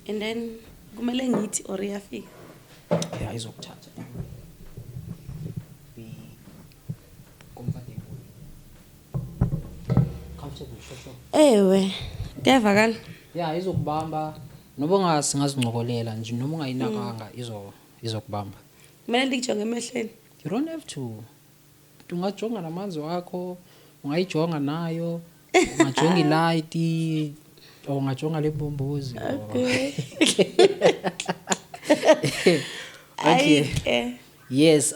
And then kumele ngithi or iyafika? Yeah, izokuthatha. Be comfortable. Comfortable, sure. Ewe, kuyavakala. Yeah, izokubamba noba ungasingazincokolela nje noma ungayinakanga izokubamba. Kumele ndikujonge emehlweni? You don't have to. Ungajonga namanzi wakho, ungayijonga nayo, ungajonga ilight or ungajonga le mbombozi. Okay. Okay. Ayi ke. Yes,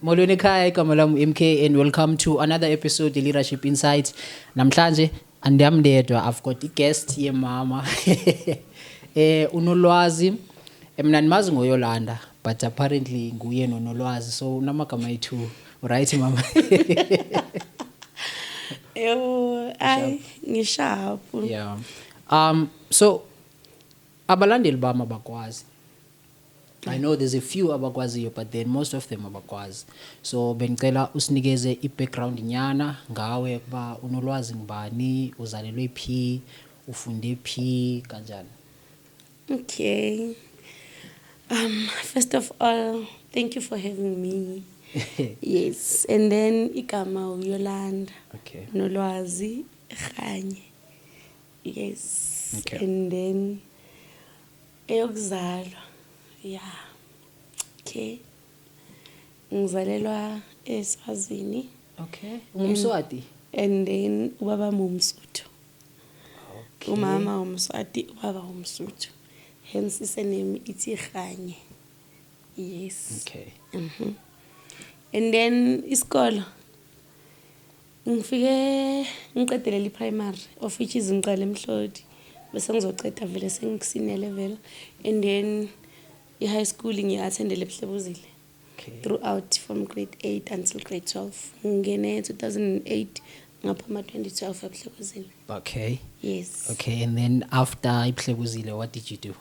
molweni ekhaya, igama lami MK and welcome to another episode ye Leadership Insights. Namhlanje andiyam ndedwa, I've got i-guest yemama. Unolwazi, mina nimazi ngoYolanda, but apparently nguye noNolwazi, so unamagama ayi-2. Right, mama? Yo, ayi, ngisharp. Yeah. So abalandeli bami abakwazi. I know there's a few abakwaziyo, but then most of them abakwazi. So bengicela usinikeze i-background nyana ngawe, kuba uNolwazi ngubani, uzalelwe phi, ufunde phi, kanjani. Okay. First of all, thank you for having me. Yes, and then igama uYolanda. Nolwazi Khanye. Yes. And then eyokuzalwa. Yeah. Okay. Ngizalelwa eSwazini. Okay. UngumSwati? And then ubaba umSuthu. Umama umSwati, ubaba umSuthu. Hence isurname ithi Khanye. Yes. And then isikolo ngifike ngiqedelela i-primary, of which is ngiqale eMhlodi bese ngizoceda vele sengiku-senior level, and then i-high school ngiyi-attendele eBuhlebuzile throughout from grade 8 until grade 12. Ngingene 2008, ngaphuma 2012 eBuhlebuzile. Yes. Okay, and then after iBuhlebuzile, what did you do?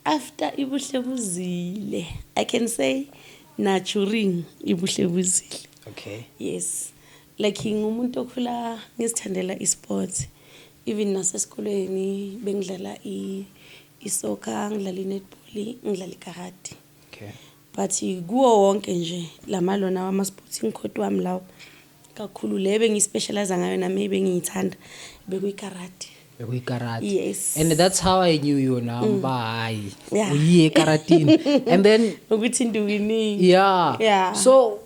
After iBuhlebuzile, I can say na during iBuhlebuzile. Yes, like ngumuntu okhula ngizithandela i-sport. Even nasesikolweni bengidlala i-soccer, ngidlala i-netball, ngidlala ikarate. But kuwo wonke nje lamalona wama-sporting court wami lawo kakhulu, le bengispecialize ngayo nami bengiyithanda bekuyikarate. Bekuyikarate. Yes. And that's how I knew you now. Bye. Uyiye ekaratini. And then ukuthi induku iningi. So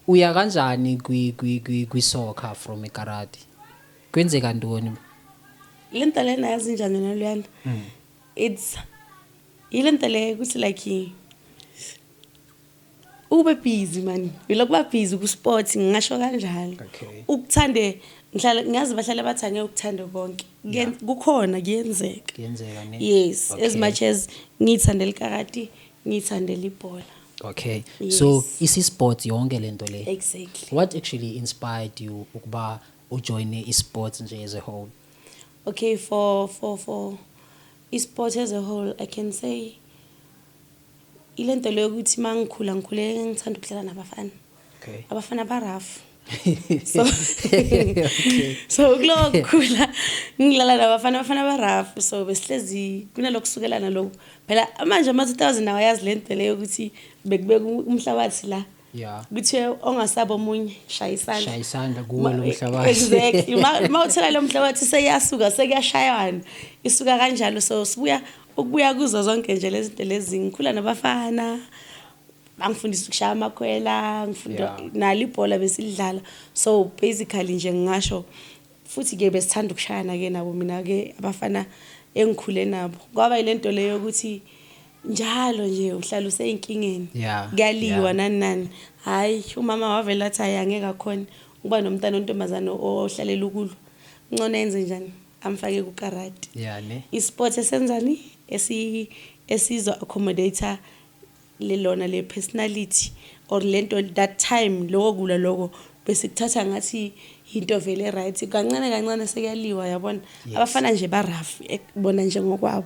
uya kanjani kwi soccer from ikarate? Kwenzeka ntoni? Lento lena yazi njani wena luyanda? It's ilento le ukuthi like ube busy man, ulokuba busy ku sport, ngingasho kanjalo. Ukuthande ngihlala ngiyazi bahlale bathi angeke ukuthande konke. Kukhona kuyenzeka. Kuyenzeka ne? Yes, as much as ngithandela ikarate, ngithandela ibhola. Yes. So isi sport yonke lento le. Exactly. What actually inspired you ukuba ujoin i-sports nje as a whole? Okay, for i-sport as a whole, I can say ilento leyo ukuthi mangikhula ngikhule ngithanda ukudlala nabafana. Abafana ba rough. So kuloko kukhula ngidlala nabafana, abafana ba rough, so besihlezi kunalokusukelana lokho. Phela manje ama 2000 nawo yazi lento leyo ukuthi bekubeka umhlabathi la. Kuthiwe ongasabo omunye shaya isandla. Shaya isandla kuwe lo mhlabathi. Exactly. Ma uthola lo mhlabathi seyasuka sekuyashaywana. Isuka kanjalo, so sibuya ukubuya kuzo zonke nje lezi zinto lezi, ngikhula nabafana. Bangifundisa ukushaya amakhwela, ngifunda nalo ibhola besilidlala. So basically nje ngingasho futhi ke besithanda ukushayana ke nabo, mina ke abafana engikhule nabo. Kwaba yilento leyo ukuthi njalo nje uhlala useyinkingeni. Kuyaliwa nani nani. Hayi, umama wavela athi hayi, angeke akhone ukuba nomntana ontombazana ohlalela ukulwa. Ngcono enze njani? Amfake kukarate. Yeah, ne. I-sport esenzani? Esizo accommodate lelona le personality or lento that time lokho kula lokho besikuthatha ngathi into vele right. Kancane kancane sekuyaliwa, yabona. Abafana nje ba rough bona nje ngokwabo.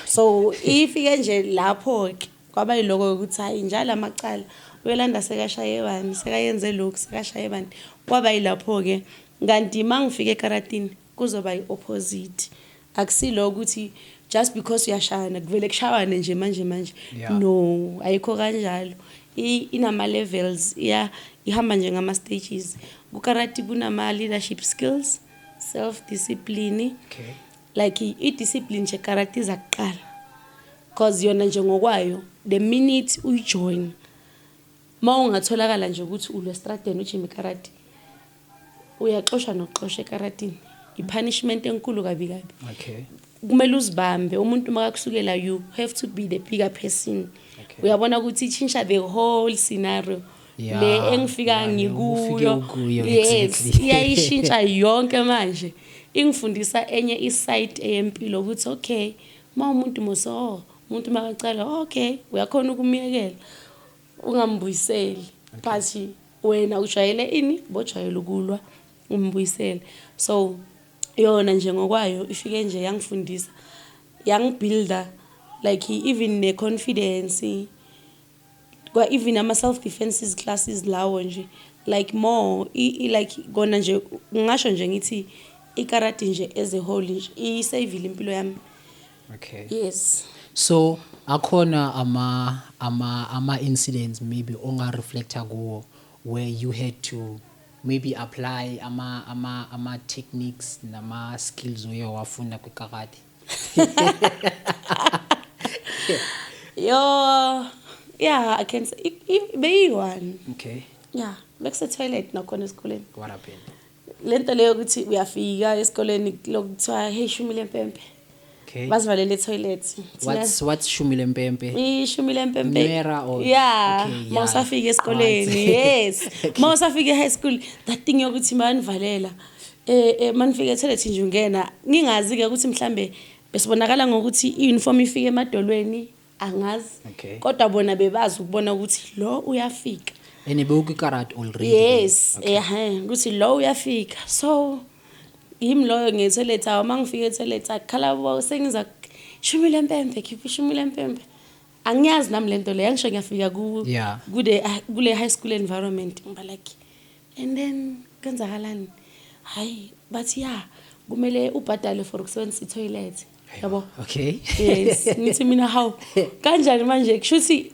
So ifike nje lapho ke kwaba yiloko ukuthi hayi, njalo amacala uYolanda sekashaye bani, sekayenze lokhu, sekashaye bani. Kwaba yilapho ke kanti mangifike ekaratini kuzoba i-opposite. Akusilo ukuthi Just because uyashayana, kuvele kushawane nje manje manje. No, ayikho kanjalo. Inama levels, iya ihamba nje ngama stages. Kukarate kunama leadership skills, self discipline. Like i-discipline nje karate iza kuqala, cause yona nje ngokwayo, the minute uyijoin, ma ungatholakala nje ukuthi ulwe estradeni ujime karate, uyaxoshwa nokuxoshwa ekaratini, i-punishment enkulu kabi kabi. Kumele uzibambe. Umuntu makakusukela, you have to be the bigger person. Uyabona ukuthi itshintsha the whole scenario le engifika Yeah, le ubufike ngikuyo. ukuyo, Yes. Iyayishintsha yonke manje, ingifundisa enye iside eyempilo ukuthi okay, ma umuntu moso umuntu makacala, okay, uyakhona ukumyekela, ungambuyiseli, but wena ujwayele ini, bojwayele ukulwa, umbuyisele. So yona nje ngokwayo ifike nje yangifundisa, yangibuilda, like even ne-confidence kwa even ama-self defenses classes lawo nje, like more like kona nje ngingasho nje ngithi ikarate nje as a whole nje iyisavile impilo yami. Yes. So akhona ama incidents maybe onga reflecta kuwo where you had to maybe apply ama techniques nama skills oye wafunda kwikarate? Yo, yeah, I can say beyi-one. Yeah, bekuse-toilet nakhona esikoleni. What happened? Lento leyo ukuthi uyafika esikoleni, lokuthiwa, "Hey, shumi lempempe." Bazivalele etoilet. What's shumi lempempe? Ishumi lempempe. Nwera or Yeah. Okay, yeah. Mawusafika esikoleni. Yes. Mawusafika e-high school, that thing yokuthi manivalela. Manifika etoilet nje ungena, ngingazi ke ukuthi mhlambe besibonakala ngokuthi i-uniform ifike emadolweni, angazi. Kodwa bona bebazi ukubona ukuthi lo uyafika. And bewukwikarate already? Yes, eh ukuthi lo uyafika. So yimi loyo ngetoilet, awu, mangifika etoilet akhala bo sengiza, "Shumi lempempe, khipha ishumi lempempe." Angiyazi nami lento le, angisho ngiyafika ku kule high school environment, ngiba like, and then kwenzakalani? Hayi, bathi ya kumele ubhadale for ukusebenzisa i-toilet, yabo. Yes, ngithi mina, hawu, kanjani manje? Kushuthi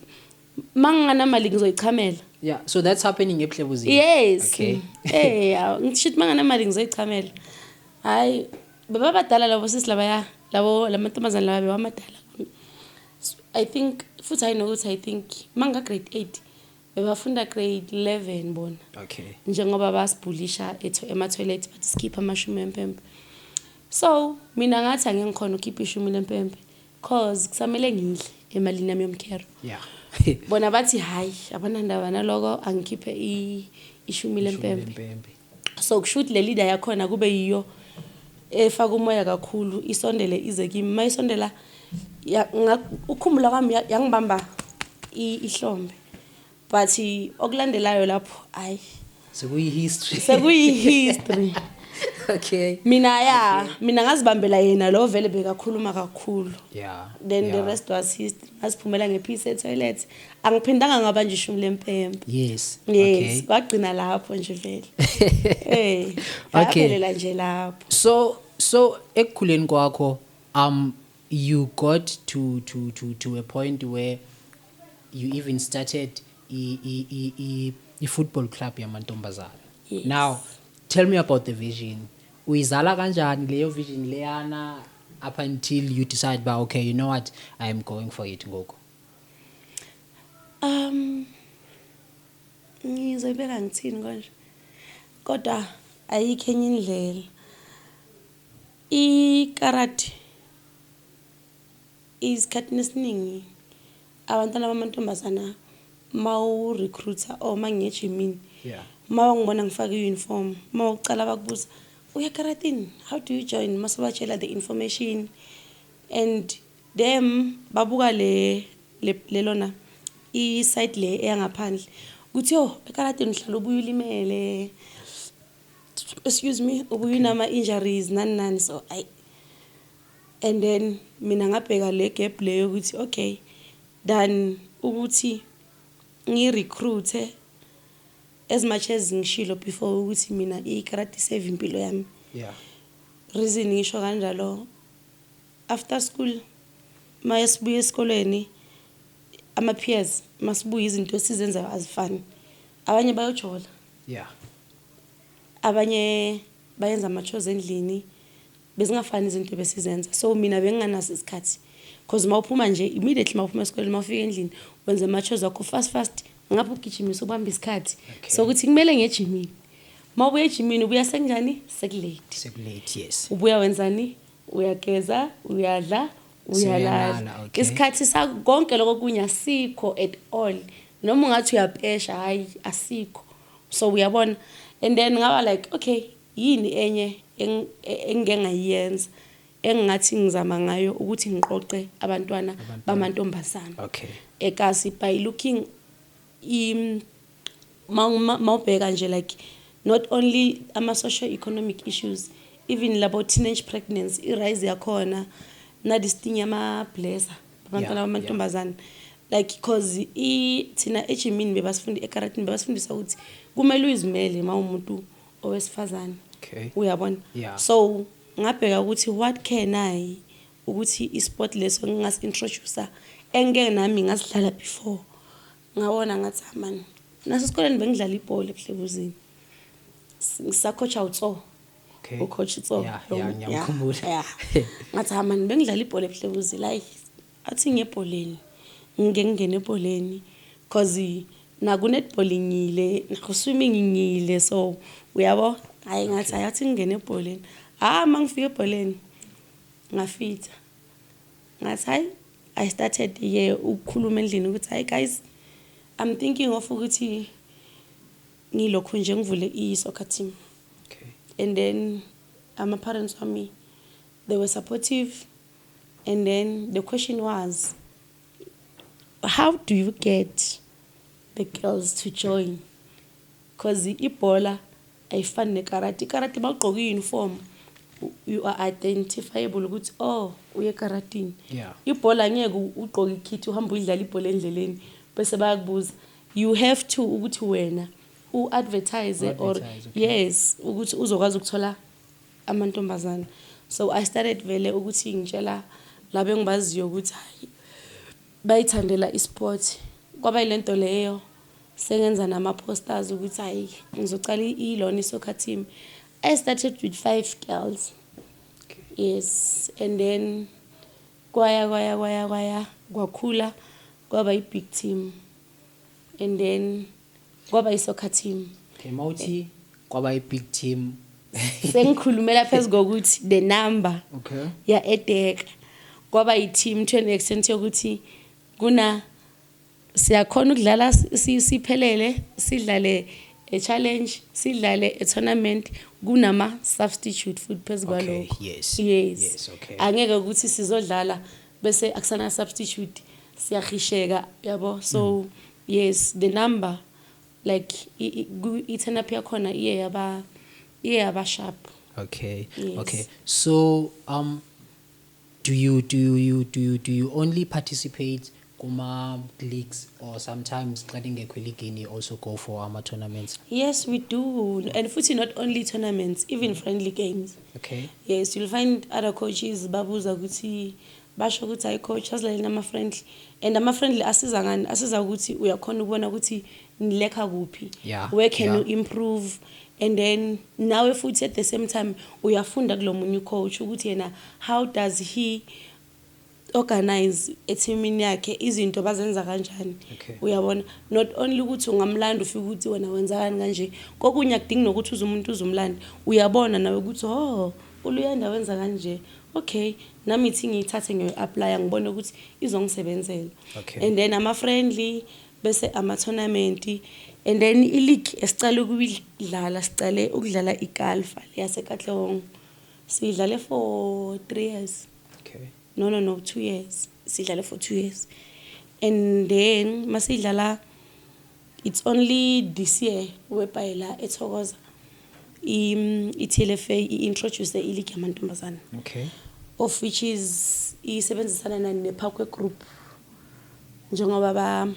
manginganamali ngizoyichamela. Yeah, so that's happening eBuhlebuzini? Yes. Eh, ngithi shit, manganamali ngizoyichamela. Hayi, bebabadala labo sisi labaya, labo lamantombazane laba bewamadala. I think futhi, hayi, nokuthi I think manga grade 8, bebafunda grade 11 bona. Njengoba basibhulisha ema-toilet, bathi sikhipha amashumi empempe. So mina ngathi angeke ngikhona ukukhipha ishumi lempempe cause kusamele ngidle emalini yami yomkhero. Bona bathi hayi, abanandaba naloko, angikhiphe ishumi lempempe. Lempempe. So kusho ukuthi le leader yakhona kube yiyo efaka umoya kakhulu, isondele ize kimi. Mayisondela, ukukhumbula kwami, yangibamba ihlombe, but okulandelayo lapho, ayi, Sekuyi-history. Sekuyi-history. Mina, ya, mina ngazibambela yena lo vele bekakhuluma kakhulu. Then the rest was history. Ngaziphumela ngephisi etoilet, angiphindanga ngabanje ishumi lempempe. Yes. Kwagcina lapho nje vele, eh yaphelela nje lapho. So ekukhuleni kwakho, you got to a point where you even started i football club yamantombazana. Yes. Now tell me about the vision. Uyizala kanjani leyo vision leyana up until you decide ba, okay, you know what, I am going for it ngoku? Ngizoyibeka ngithini konje, kodwa ayikho enye indlela. Ikarate, isikhathini esiningi abantwana bamantombazana, mawu-recruiter or mangiye ejimini, ma bangibona ngifake i-uniform, ma ucala bakubuza, "Uya karatini? How do you join?" Mase batshela the information and them babuka le lelona i-side le eyangaphandle ukuthi yo, ekaratini uhlala ubuye ulimele, excuse me, ubuye unama-injuries, nani nani. So ayi, and then mina ngabheka le gap leyo ukuthi okay, than ukuthi ngirecruite, as much as ngishilo before ukuthi mina ikarate save impilo yami. Reason ngisho kanjalo, After school, mayesibuya esikolweni, ama-peers masibuya, izinto esizenzayo azifani. Abanye bayojola, abanye bayenza ama-chores endlini. Bezingafani izinto besizenza, so mina benginganaso isikhathi, because mawuphuma nje immediately, mawuphuma esikoleni, mawufika endlini, wenza ama-chores wakho fast fast, ngapha ugijimisa ubamba isikhathi. So ukuthi kumele ngiye ejimini. Mawubuya ejimini, ubuya sekunjani? Sekulate. Sekulate, yes. Ubuya wenzani? Uyageza, uyadla, uyalala. Sewuyalala, okay. Isikhathi konke lokho kunye asikho at all, noma ungathi uyapesha, hayi, asikho. So uyabona, and then ngaba like, okay, yini enye engike ngayiyenza engingathi ngizama ngayo ukuthi ngiqoqe abantwana bamantombazana ekasi, by looking mawubheka nje, like, not only ama-social economic issues, even labo teenage pregnancy, i-rise yakhona, na-this thing yama-blesser abantwana bamantombazane, like, cause thina ejimini bebasifunda, ekaratini bebasifundisa ukuthi kumele uyizimele ma umuntu owesifazane. Uyabona? Yeah. So ngabheka ukuthi what can I, ukuthi isport leso ngingasi-introduce engike nami ngasidlala before. Ngabona ngathi, ah man, nasesikoleni bengidlala ibhola ebuhlebuzini, ngisacoacha utso. Ucoach Tso. Yeah, ngiyamkhumbula. Yeah. Ngathi, ah man, bengidlala ibhola ebuhlebuzini, hayi, athi ngebholeni, ngike ngingene ebholeni, cause naku-netball ngiyile, naku-swimming ngiyile. So uyabo, hayi, ngathi, hayi, athi ngingene ebholeni. Ah, uma ngifika ebholeni ngafitha, ngathi hayi, I started ke ukukhuluma endlini ukuthi, hayi guys, I'm thinking of ukuthi ngilokhu nje ngivule i-soccer team. And then ama-parents wami, they were supportive, and then the question was, how do you get the girls to join? Because ibhola ayifani nekarati. Ikarati bawugqoka i-uniform, you are identifiable ukuthi, oh, uye ekaratini. Ibhola ngeke ugqoke ikhithi uhambe uyidlala ibhola endleleni bese bayakubuza. You have to ukuthi wena u-advertise or U-advertise, okay. Yes, ukuthi uzokwazi ukuthola amantombazana. So I started vele ukuthi ngitshela labo engibaziyo ukuthi hayi, bayithandela isport. Kwaba yilento leyo sengenza nama-posters ukuthi hayi, ngizocala ilona i-soccer team. I started with five girls. Yes, and then kwaya kwaya kwaya kwaya, kwakhula, kwaba i-big team, and then kwaba i-soccer team. Okay, mawuthi kwaba i-big team? Sengikhulumela phezu kokuthi the number ya-edeka, kwaba i-team to an extent yokuthi kuna siyakhona ukudlala siphelele, sidlale a-challenge, sidlale a-tournament, kunama-substitute futhi phezu kwalokho. Yes. Yes, okay. Angeke ukuthi sizodlala bese akusana substitute, siyahisheka, yabo. So yes, the number, like, i-turn up yakhona iye yaba sharp. Yes. Okay. So do you only participate kuma leagues, or sometimes xa ningekho eligini you also go for ama tournaments? Yes, we do, and futhi not only tournaments, even friendly games. Yes, you'll find other coaches babuza ukuthi, basho ukuthi, hayi coach, asidlaleni ama-friendly. And ama-friendly asiza ngani? Asiza ukuthi uyakhona ukubona ukuthi nilacka kuphi, where can you improve, and then nawe futhi at the same time uyafunda kulo munye ucoach ukuthi yena how does he organize ethimini yakhe, izinto bazenza kanjani. Uyabona, not only ukuthi ungamlanda ufike ukuthi wena wenzakani kanje, kokunye akudingi nokuthi uze umuntu uzumlanda, uyabona nawe ukuthi, oh, uLuyanda wenza kanje, okay, nami ithi ngiyithathe ngiyoyi-applya, ngibone ukuthi izongisebenzela. And then ama-friendly, bese ama-tournament, and then i-league esicale ukuyidlala, sicale ukudlala ikalfa yaseKatlehong, siyidlale for 3 years. No, 2 years. Sidlale for 2 years, and then masiyidlala, it's only this year whereby la eThokoza i-TLFA i-introduce i-league yamantombazana, of which is isebenzisana nani ne-Parkway Group, njengoba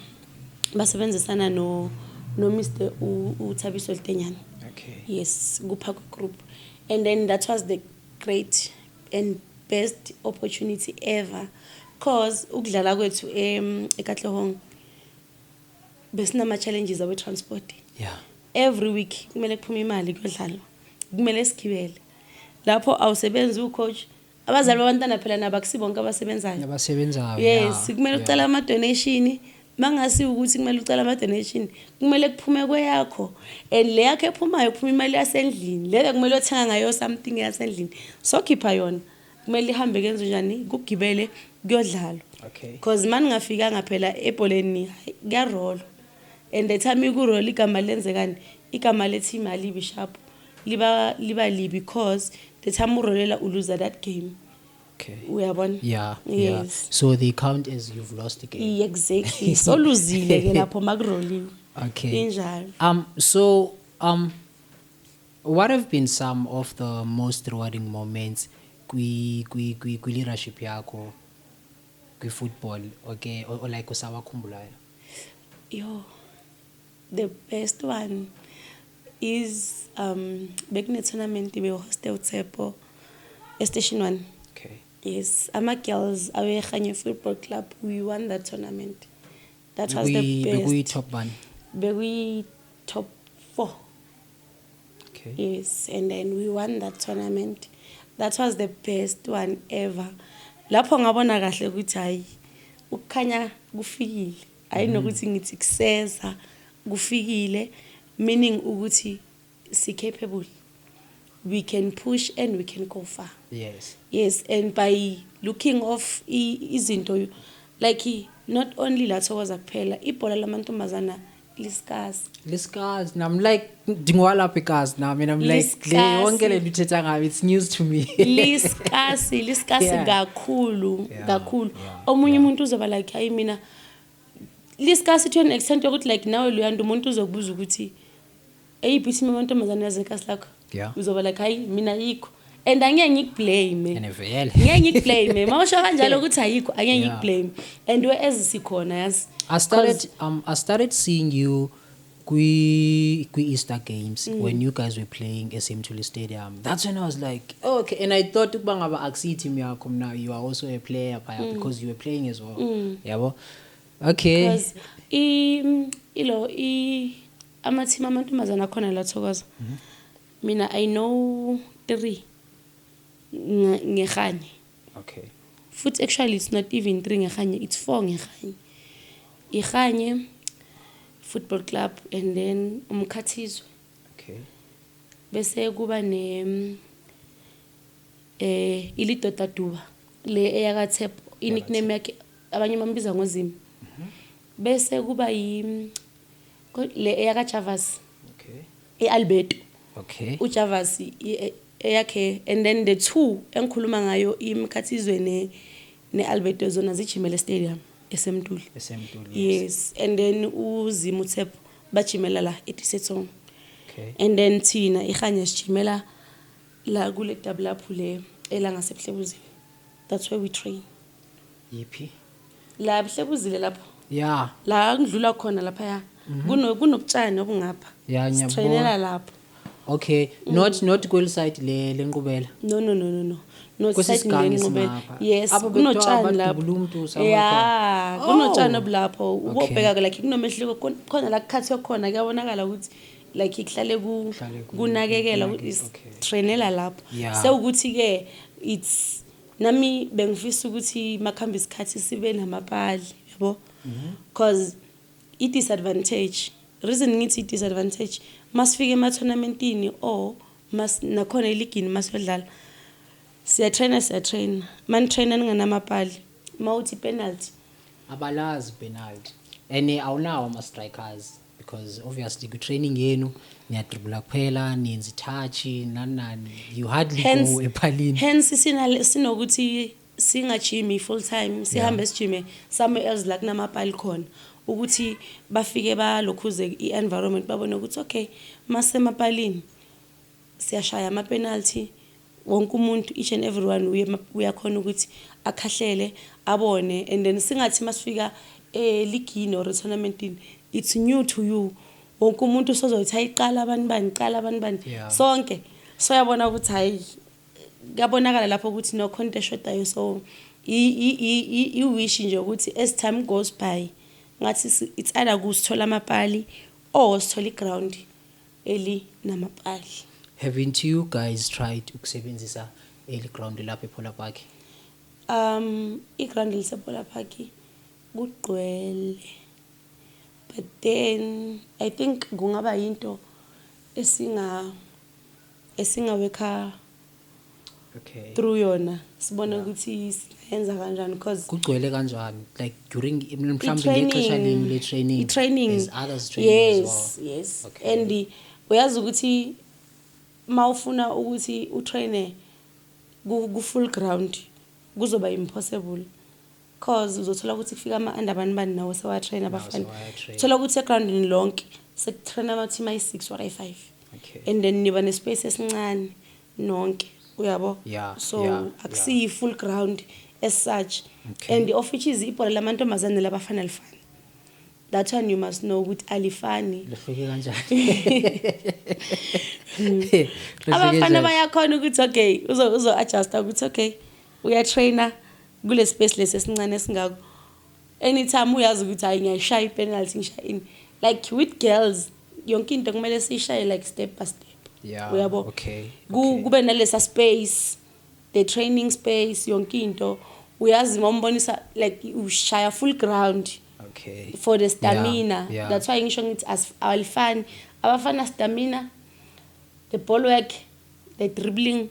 basebenzisana no Mr uThabiso Litenyana. Yes, ku-Parkway Group, and then that was the great and best opportunity ever, cause ukudlala kwethu eKatlehong besinama challenges awe transport. Every week kumele kuphume imali kuyodlalwa, kumele sigibele. Lapho awusebenzi ucoach, abazali babantwana phela nabo akusibonke abasebenzayo. Abasebenzayo. Yes, kumele ucela ama donation. Mangasi ukuthi kumele ucela ama donation, kumele kuphume kweyakho, and le yakho ephumayo kuphuma imali yasendlini le kumele uthenga ngayo something yasendlini, so khipha yona, kumele ihambe kenze njani, kugibele kuyodlalwa. Because maningafikanga phela ebholeni, hayi, kuyarolwa, and the time ikurola igama lenzekani, igama le-team alibi sharp, liba libi, because the time urolela uluza that game. Uyabona? Yeah. Yes. So they count as you've lost the game. Exactly, soluzile ke lapho makuroliwe. Injalo. So what have been some of the most rewarding moments kwi leadership yakho kwi football, okay, or like usawakhumbulayo? Yo, the best one is bekune tournament be-hoste uTshepo e-Station 1. Yes, ama-girls awe-Kganye Football Club, we won that tournament. That was the Bekuyi best. Top one? Bekuyi top 4. Yes, and then we won that tournament. That was the best one ever. Lapho ngabona kahle ukuthi hayi, ukukhanya kufikile, hayi, nokuthi ngithi kuseza kufikile, meaning ukuthi si capable, we can push and we can go far. Yes, and by looking of izinto like not only la Thokoza kuphela, ibhola lamantombazana liscarce. Liscarce. Now I'm like, ndingowalapha ekasi now. I mean, I'm like, le Liscarce. yonke le nto uthetha ngayo, it's news to me. Liscarce, liscarce kakhulu, kakhulu. Omunye umuntu uzoba like, hayi, mina liscarce to an extent yokuthi like nawe luyanda umuntu uzokubuza ukuthi eyiphi team amantombazane yazekasi lakho. Uzoba like, hayi, mina yikho, and angeke ngikublame. And vele. Ngeke ngikublame mawusho kanjalo ukuthi ayikho, angeke ngikublame, and whereas sikhona, yazi. I started seeing you kwi Easter games when you guys were playing eSimthuli Stadium. That's when I was like, oh, okay. And I thought ukuba ngaba akusiyi team yakho now, you are also a player phaya because you were playing as well. Yabo. Okay. Because ilo i ama-team amantombazana akhona la Thokoza, mina I know three ngeKganye. Futhi actually it's not even three ngeKganye, it's four ngeKganye. IKganye Football Club, and then uMkhathizwe, bese kuba ne ilidoda duba le eyakaThep, i-nickname yakhe abanye bambiza ngozimi, bese kuba yi le eyakaJavas, eAlberto. UJavas eyakhe, and then the two engikhuluma ngayo, iMkhathizwe neAlberto, zona zijimele stadium eseMtuli. EseMtuli. Yes, and then uZimu Thep bajimela la eTisetsong. And then thina iKganye sijimela la kule double lapho le ela ngasebuhlebuzile. That's where we train. Yiphi? La Buhlebuzile lapho. La ngidlula khona lapha, kunobutshani obungapha. Yeah, ngiyabona. Sitrainela lapho. Okay, not kweli side le lenqubela. No, Kwesi side sigangi lenqubela. esingapha. Yes, Apho bekuthiwa kunotshani lapho. badubula umuntu somewhere Yeah, khona. kunotshani Oh. obulapho. Ubobheka like kunomehluko khona la kukhathwe khona, kuyabonakala ukuthi like kuhlale ku Kuhlale kunakekela, trainela lapho. Sewukuthi ke it's nami bengifisa ukuthi makhamba isikhathi sibe namapali, yabo, because i disadvantage, reason ngithi i disadvantage, masifike ema tournamentini or mas nakhona eligini masiyodlala, siyatraina, siyatraina, manitraina ninganamapali, mawuthi penalty. Abalazi penalty and awunawo ama-strikers because obviously kwi-training yenu niyadribula kuphela, niyenza itouch, nani nani, you hardly go epalini. Hence sinokuthi singajimi full time, sihambe sijime somewhere else la kunamapali khona, ukuthi bafike balokhuze i-environment, babone ukuthi okay, masemapalini siyashaya ama-penalty, wonke umuntu, each and everyone uyakhona ukuthi akhahlele, abone, and then singathi masifika eligini or etournamentini, it's new to you, wonke umuntu usozothi ayiqala abantu bani, qala abantu bani. Sonke soyabona ukuthi hayi, Kuyabonakala lapho ukuthi nokhona into eshodayo, so i-wish nje ukuthi as time goes by ngathi it's either kusithola amapali or sithola iground elinamapali. Haven't you guys tried ukusebenzisa eli ground lapha ePhola Park? Iground lisePhola Park kugcwele, but then I think kungaba yinto esinga-worka through yona, sibone ukuthi singayenza kanjani, because Kugcwele kanjani? Like during mhlawumbe ngexesha lenu le training? I-training. There's others training Yes. as well. Yes. Okay. And uyazi ukuthi mawufuna ukuthi utraine ku full ground kuzoba impossible, cause uzothola ukuthi kufika ama-under bani bani nawo sewatrain abafana. Sewayatrain. Thola ukuthi egroundini lonke sekutrain ama-team ayi-6 or ayi-5 and then niba nespace esincane nonke, uyabo? So akusiyi full ground as such. And of which is ibhola lamantombazane labafana lifani. That one you must know ukuthi alifani. Lihluke kanjani? Lihluke Abafana kanjani? bayakhona ukuthi okay, uzo adjusta ukuthi okay, uyatraina kule space lesi esincane esingako, anytime uyazi ukuthi hayi, ngiyayishaya ipenalty, ngishaya ini. Like with girls, yonke into kumele siyishaye like step by step, uyabo? Kube nalesa space, the training space, yonke into uyazi mawumbonisa like ushaya full ground for the stamina. That's why ngisho ngithi alifani. Abafana stamina, the ball work, the dribbling,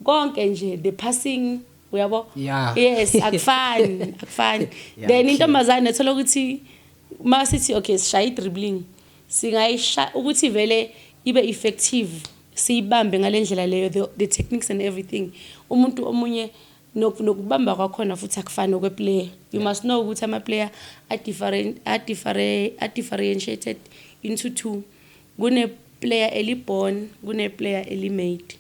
konke nje, the passing, uyabo? Yes, akufani, akufani. Then intombazane thola ukuthi masithi okay, sishaya i-dribbling, singayisha ukuthi vele ibe effective, siyibambe ngalendlela leyo, the techniques and everything. Umuntu omunye nokubamba kwakhona futhi akufani okweplayer. You must know ukuthi ama-player are different, are differentiated into two: kune-player eli-born, kune-player eli-made.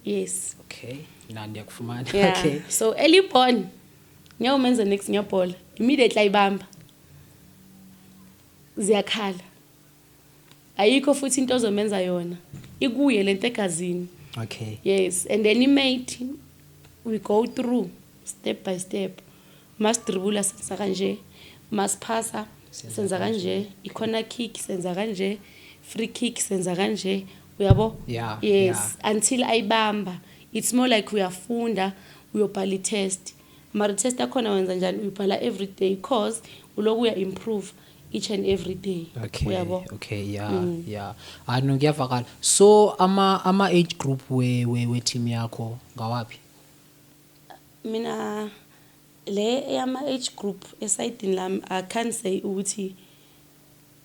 Yes. Okay, na ndiyakufumana. Yeah. So eli-born ngiyawumenza next ngebhola, immediately ayibamba, ziyakhala, ayikho futhi into ozomenza yona, ikuye lento egazini. Yes, and then i-made, we go through step by step. Masidribula senza kanje, masiphasa senza kanje, i-corner kick senza kanje, free kick senza kanje, uyabo? Yes. Until ayibamba. It's more like uyafunda, uyobhala i-test, mara i-test yakhona wenza njani? Uyibhala every day, cause uloku uya-improve each and every day. Uyabo? Okay, yeah, hayi no, kuyavakala. So ama age group we team yakho ngawaphi? Mina le eyama age group esayidini lami, I can't say ukuthi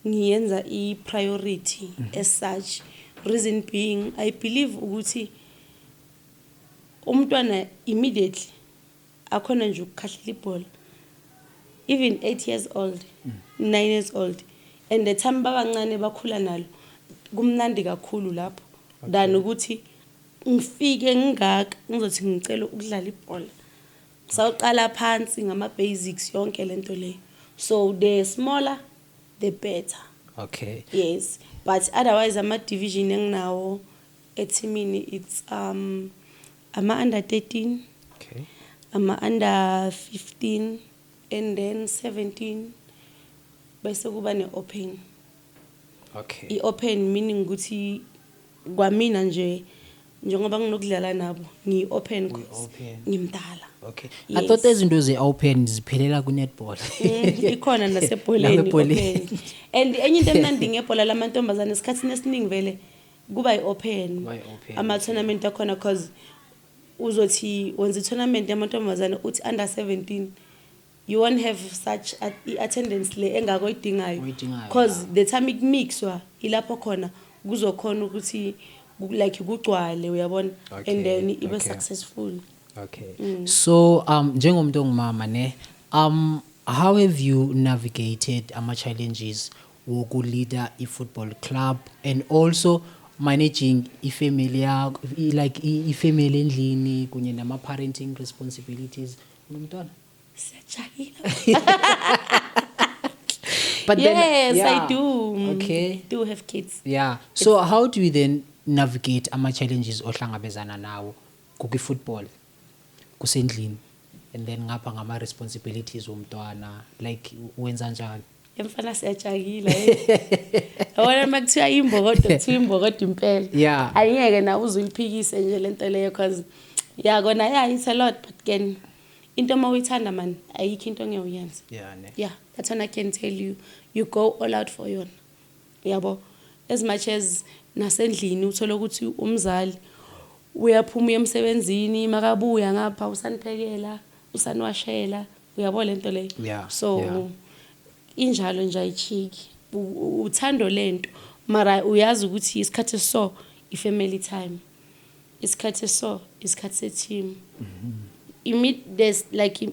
ngiyenza i-priority as such, reason being I believe ukuthi umntwana immediately akhona nje ukukhahlela ibhola, even 8 years old, 9 years old, and the time babancane bakhula nalo, kumnandi kakhulu lapho than ukuthi ngifike ngingaka ngizothi ngicela ukudlala ibhola, sawuqala phansi ngama basics, yonke lento leyo. So the smaller the better. Yes, but otherwise ama division enginawo ethimini, it's ama under 13, ama under 15 and then 17, bese kuba ne-open. I-open meaning ukuthi kwamina nje, njengoba nginokudlala nabo, ngiyi-open cause Uyi-open. ngimdala. I thought izinto ze-open ziphelela ku-netball. Ikhona nasebholeni. Nasebholeni. Open. And enye into emnandi ngebhola lamantombazane, esikhathini esiningi vele kuba i-open. Kuba i-open. Ama-tournament akhona, cause uzothi wenza i-tournament yamantombazane uthi under 17, you won't have such i-attendance le engako oyidingayo. Oyidingayo. Cause the time ikumixwa ilapho khona kuzokhona ukuthi like kugcwale, uyabona? And then ibe successful. Okay. So njengomuntu ongumama ne, how have you navigated ama challenges wokuleader i-football club and also managing ifamily yakho, like ifamily endlini kunye nama parenting responsibilities? Unomntwana? Siyajahila. But then Yes, yeah. I do. Okay. Do have kids. Yeah. So how do you then navigate ama challenges ohlangabezana nawo kuki football, kusendlini, and then ngapha ngama responsibilities womntwana, like wenza njani? Emfana, siyajakila, yabona, uma kuthiwa imbokodo, kuthiwa imbokodo impela. Ayingeke nawe uze uyiphikise nje lento leyo, cause ya kona, yeah, it's a lot, but ken into uma uyithanda man, ayikho into ongeke uyenze. Yeah ne. Yeah, that's what I can tell you. You go all out for yona, yabo, as much as nasendlini uthola ukuthi umzali uyaphuma uya emsebenzini, makabuya ngapha usaniphekela, usaniwashela, uyabo lento leyo. So injalo nje, ayichiki. Uthando lento, mara uyazi ukuthi isikhathi so i-family time, isikhathi so isikhathi se-team. There's like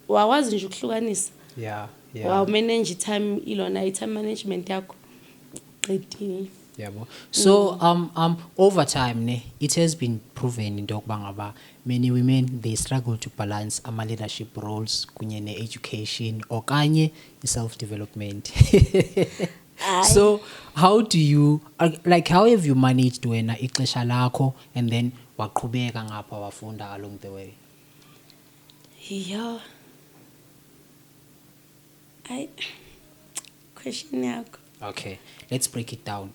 wawazi nje ukuhlukanisa. Wamanage i-time, ilona i-time management yakho, qedile. Yabo, so over time ne, it has been proven into yokuba ngaba many women, they struggle to balance ama leadership roles kunye ne-education okanye i-self development. So how do you like, how have you managed wena ixesha lakho and then waqhubeka ngapha wafunda along the way? Yeah, ayi, question yakho. Okay, let's break it down.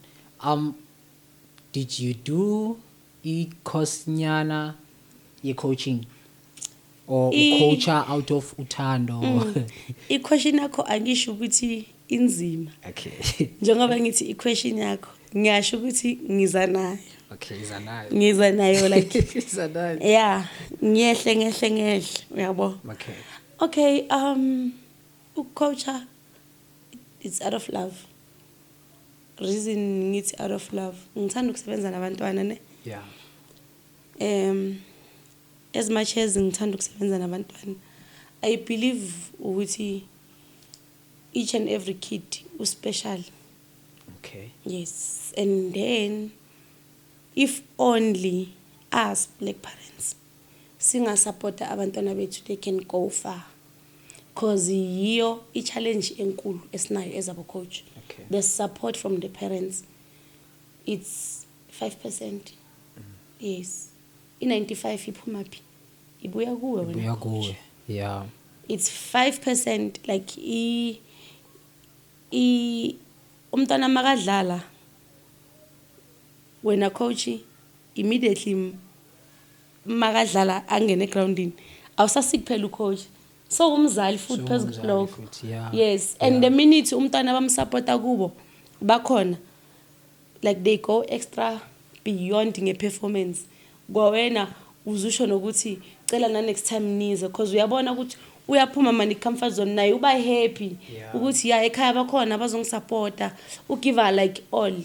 Did you do i-course nyana ye-coaching or ucoacha out of uthando? I-question yakho, angisho ukuthi inzima. Njengoba ngithi i-question yakho, ngiyasho ukuthi ngiza nayo. Okay, iza nayo. Ngiza nayo, like Iza nayo. Yeah, ngiyehle, ngehle, ngehle, uyabo. Okay. Okay, ukucoacha, it's out of love. Reason ngithi out of love, ngithanda ukusebenza nabantwana ne. As much as ngithanda ukusebenza nabantwana, I believe ukuthi each and every kid uspecial. Yes, and then if only us black parents singasupporta abantwana bethu, they can go far, cause yiyo i-challenge enkulu esinayo as abo coach. The support from the parents, it's 5%. Yes, i-95 iphuma phi? Ibuya kuwe wena Ibuya coach. kuwe, yeah. It's 5%, like i umntwana makadlala, wena coach, immediately makadlala angene egroundini, awusasiki phela ucoach, so umzali futhi phezu Sewumzali kulokho. futhi, yeah. Yes, and the minute umntwana bamsupporta kubo bakhona, like they go extra beyond nge-performance. Kwawena uzusho nokuthi cela na next time nize, because uyabona ukuthi uyaphuma mani comfort zone, naye uba happy ukuthi ya, ekhaya bakhona bazongisupporta, ugive like all.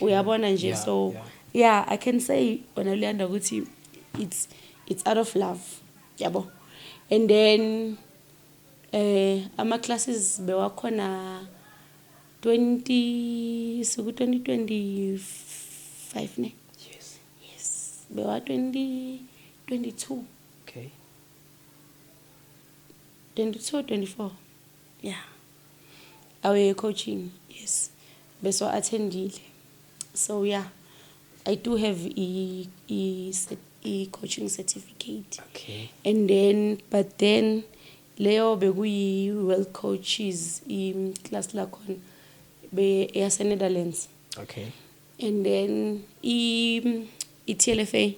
Uyabona nje. So yeah, I can say wena Luyanda ukuthi it's out of love, yabo. And then ama classes bewakhona 20 siku 2025 ne? Yes. Yes, bewa 2022. 22, 24, yeah, awe coaching, yes, beso attendile. So yeah, I do have i coaching certificate. And then, but then leyo bekuyi world coaches i class lakhona be yase Netherlands. And then i TLFA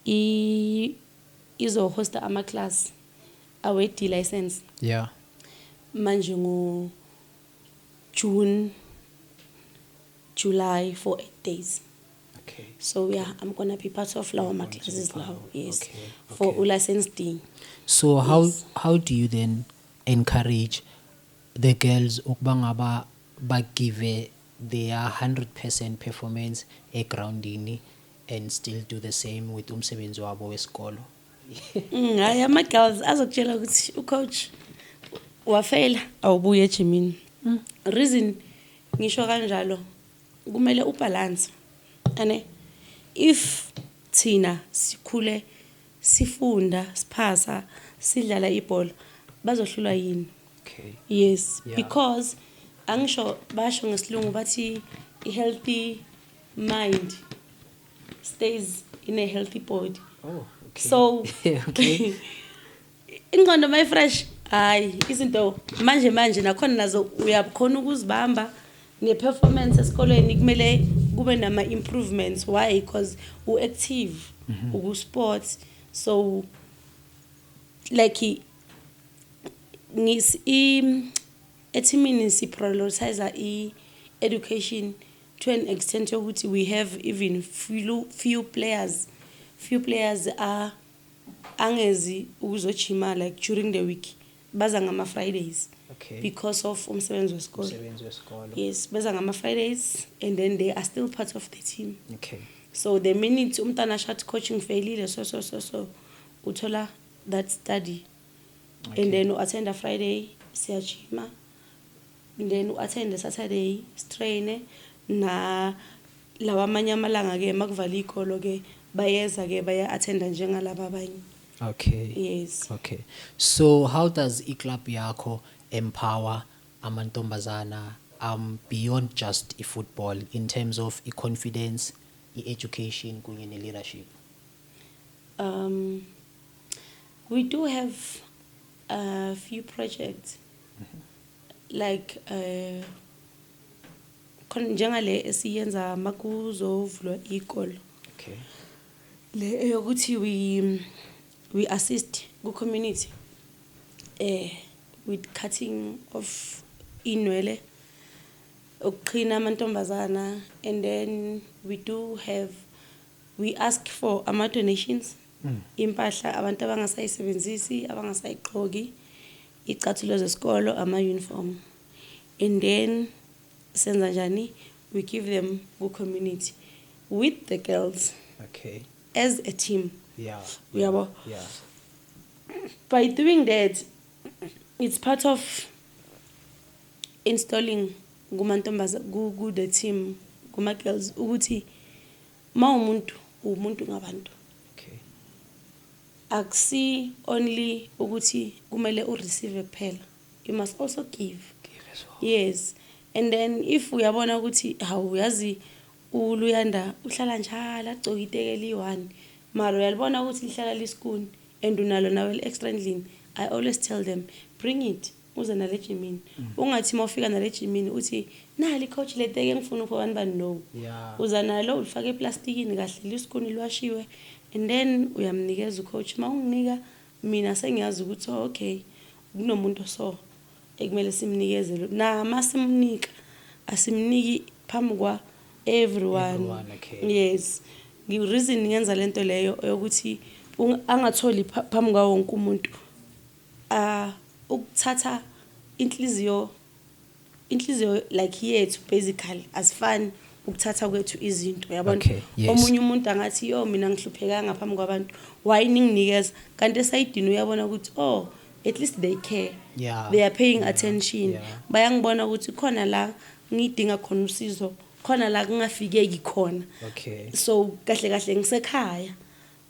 i izohosta ama class awe D license. Manje ngo June, July, for 8 days. So yeah, I'm going to be part of lawo ma Going to be classes part lawo, yes, for license D. So how Yes. how do you then encourage the girls ukuba ngaba ba give their 100% performance egroundini and still do the same with umsebenzi wabo wesikolo? Hayi, ama girls azokutshela ukuthi ucoach wafela, awubuye ejimini. Reason ngisho kanjalo, kumele ubalance. Ane if thina sikhule sifunda, siphasa, sidlala ibhola, bazohlulwa yini? Yes, because angisho basho ngesilungu bathi i healthy mind stays in a healthy body. Oh, okay. So ingqondo mayi-fresh, hayi, izinto manje manje nakhona nazo uyakhona ukuzibamba, ne-performance esikolweni kumele kube nama-improvements. Why? Because u-active uku-sports. So like ethimini si-prioritize i-education to an extent yokuthi we have even few players are angezi ukuzojima like during the week, baza ngama-Fridays because of umsebenzi wesikole. Umsebenzi wesikolo. Yes, beza ngama-Fridays and then they are still part of the team. So the minute umntana ashathi coaching failile, so so so so uthola that study and then u-attenda Friday, siyajima, and then u-attende Saturday, si-traine, na lawa amanye amalanga-ke makuvala iy'kolo-ke bayeza-ke, baya-attenda njengalaba abanye. Yes. Okay. So how does i-club yakho empower amantombazana beyond just i-football in terms of i-confidence, i-education kunye ne-leadership? We do have a few projects like khona njengale esiyenza makuzovulwa ikolo, le eyokuthi we assist ku community with cutting of inwele, ukuqhina amantombazana, and then we do have, we ask for ama donations, impahla abantu abangasayisebenzisi, abangasayigqoki, icathulo zesikolo, ama uniform, and then senza njani? We give them ku community with the girls as a team. Uyabo? Yeah. By doing that, it's part of installing kumantombaza, ku the team, kuma girls, ukuthi mawumuntu, umuntu ngabantu. Akusi only ukuthi kumele u-receive kuphela, you must also give. Give as well. Yes, and then if uyabona ukuthi hawu, uyazi uLuyanda uhlala njalo agcoke iteki eliyi-one, mara uyalibona ukuthi lihlala liskuni and unalo nawe li-extra endlini, I always tell them, bring it, uze nale ejimini. Ungathi uma ufika nale ejimini uthi nali coach le teki engifuna upho bani bani, no. Uza nalo, ulifake eplastikini kahle, liskuni, liwashiwe, and then uyamnikeza u-coach. Uma unginika mina, sengiyazi ukuthi, oh, okay, kunomuntu so ekumele simnikeze lo. Nama simnika, asimniki phambi kwa everyone. Everyone, okay. Yes, reason ngenza lento leyo yokuthi angatholi phambi kwawo wonke umuntu, ukuthatha inhliziyo like yethu basically asifani ukuthatha kwethu izinto, uyabona? Okay, yes. Omunye umuntu angathi, yo, mina ngihluphekanga phambi kwabantu, why ninginikeza? Kanti esayidini uyabona ukuthi, oh, at least they care, they are paying attention, bayangibona ukuthi khona la ngidinga khona usizo, khona la kungafikeki khona. So kahle kahle ngisekhaya,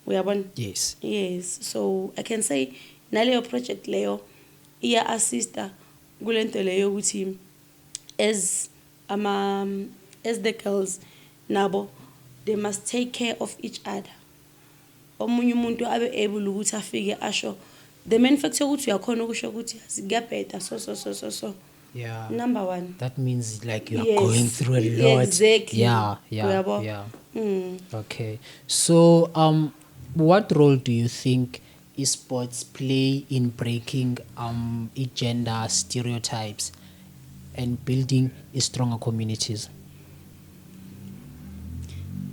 uyabona? Yes. Yes, so I can say naleyo project leyo iya assista kulento leyo ukuthi as the girls nabo they must take care of each other. Omunye umuntu abe able ukuthi afike asho the main fact yokuthi uyakhona ukusho ukuthi kuyabheda, so so so so so. Number one. That means like you are going through a lot. Exactly. Uyabo? Yeah. Okay. So, what role do you think esports play in breaking gender stereotypes and building stronger communities?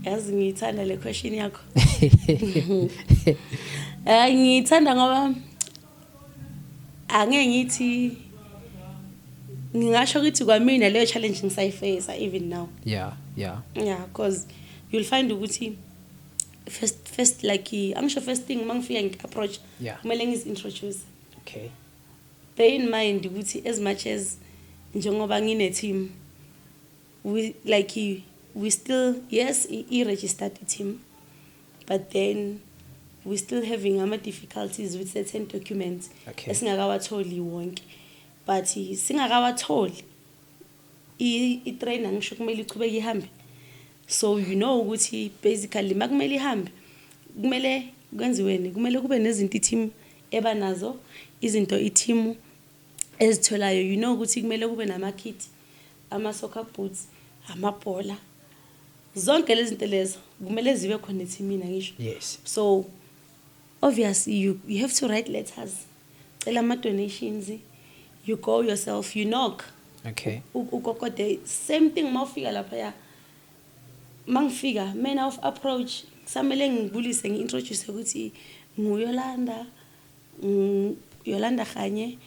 Yazi ngiyithanda le question yakho. Ngiyithanda ngoba angeke ngithi, ngingasho ukuthi kwamina leyo challenge ngisayi-face even now. Yeah, because you'll find ukuthi first like angisho, first thing mangifika ngi-approach, kumele ngizi-introduce. Bear in mind ukuthi as much as njengoba ngine team, we like we still, yes, i-registered team, but then we still having ama difficulties with certain documents esingakawatholi wonke, but singakawatholi, i-trainer ngisho kumele ichubeke ihambe. So you know ukuthi basically makumele ihambe, kumele kwenziweni, kumele kube nezinto i-team ebanazo, izinto i-team ezitholayo. You know ukuthi kumele kube nama-kit, ama-soccer boots, amabhola, zonke lezi zinto lezo kumele zibe khona ethimini, angisho? Yes. So obviously you have to write letters, cela ama-donations, you go yourself, you knock. Ukokode, same thing mawufika laphaya. Mangifika, manner of approach, kusamele ngibulise, ngi-introduce ukuthi nguYolanda, Yolanda Khanye,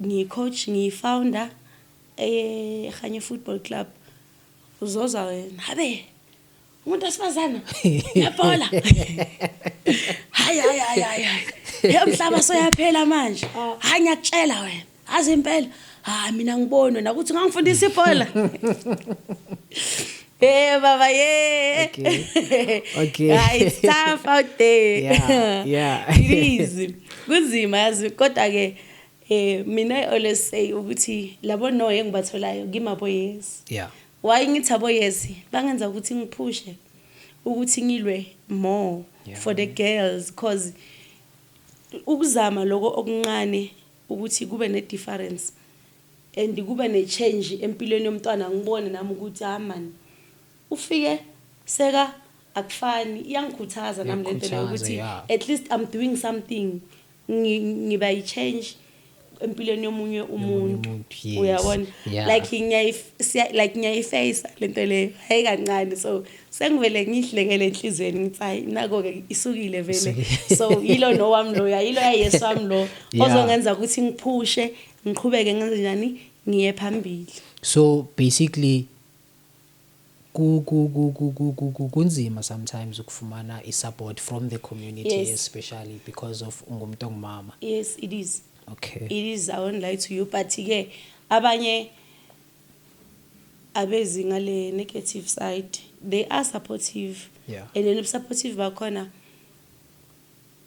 ngiyi-coach, ngiyi-founder eKhanye Football Club. Uzozwa wena, habe, umuntu wesifazana yebhola, hayi hayi hayi hayi hayi, he, umhlaba soyaphela manje, hayi, ngiyakutshela wena, azi impela, hayi, mina ngiboni wena ukuthi ungangifundisa ibhola. Hey baba, yeah. Yeah, it's tough out there. It is. Kunzima yazi, kodwa ke mina I always say ukuthi labo no engibatholayo kimabo yes. Why ngithi abo yes? Bangenza ukuthi ngiphushe ukuthi ngilwe more for the girls, cause ukuzama lokho okuncane ukuthi kube ne difference and kube ne change empilweni yomntwana, ngibone nami ukuthi, ah man, ufike seka akufani, iyangikhuthaza nami lento leyo. Iyakukhuthaza, ukuthi at least I'm doing something, ngiba i-change empilweni yomunye umuntu. Umuntu, yes. Uyabona, like like ngiyayifacea lento leyo, hayi kancane. So sengivele ngihlekele enhliziyweni, ngithi hayi, nako-ke isukile vele. Isukile. So yilo no wami lo, yilo yayesu wami lo ozongenza ukuthi ngiphushe, ngiqhubeke, ngenze njani, ngiye phambili. So basically ku ku ku ku ku ku ku kunzima sometimes ukufumana i-support from the community, especially because of ungumuntu ongumama. Yes, it is. It is, I won't lie to you, but ke abanye abezi ngale negative side, they are supportive. And then supportive bakhona,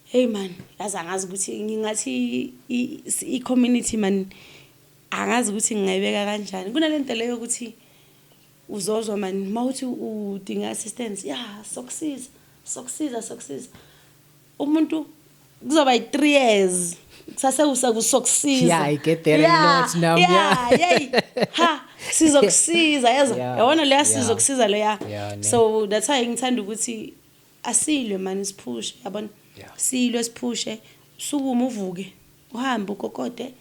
hey man, yazi angazi ukuthi ngingathi i-community man, angazi ukuthi ngingayibeka kanjani. Kunalento leyo ukuthi uzozwa man mawuthi udinga assistance, ya, sokusiza, sokusiza, sokusiza. Umuntu kuzoba yi-3 years kusase usakusokusiza. Yeah, I get that a lot now. Yeah, yey, ha, sizokusiza, yazi, yabona leya, sizokusiza leya. Yeah, ne. So that's why ngithanda ukuthi asilwe man, siphushe, yabona. Silwe, siphushe, sukume, uvuke, uhambe, ukokode.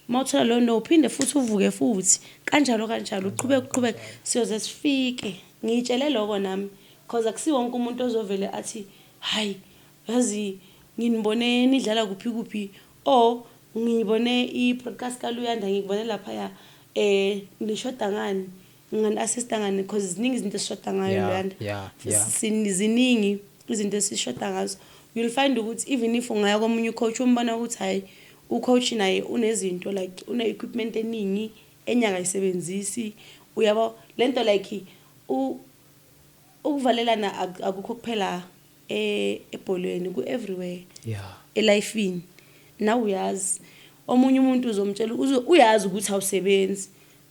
Mawuthola lo no, uphinde futhi uvuke futhi, kanjalo kanjalo, uqhubeke, uqhubeke, siyoze sifike. Ngiyitshele lokho nami, cause akusiwo wonke umuntu ozovele athi, hayi, yazi nginibone nidlala kuphi kuphi, or ngibone i-podcast kaLuyanda, ngikubone laphaya, nishoda ngani, ngani-assista ngani, because ziningi izinto esishoda ngayo, Luyanda. Ziningi izinto esishoda ngazo. You'll find ukuthi even if ungaya komunye ucoach, umbona ukuthi hayi, ucoach naye unezinto, like une-equipment eningi enye akayisebenzisi, uyabo lento, like ukuvalelana akukho kuphela ebholweni, ku-everywhere elifini. Nawe uyazi omunye umuntu uzomtshela, uyazi ukuthi awusebenzi,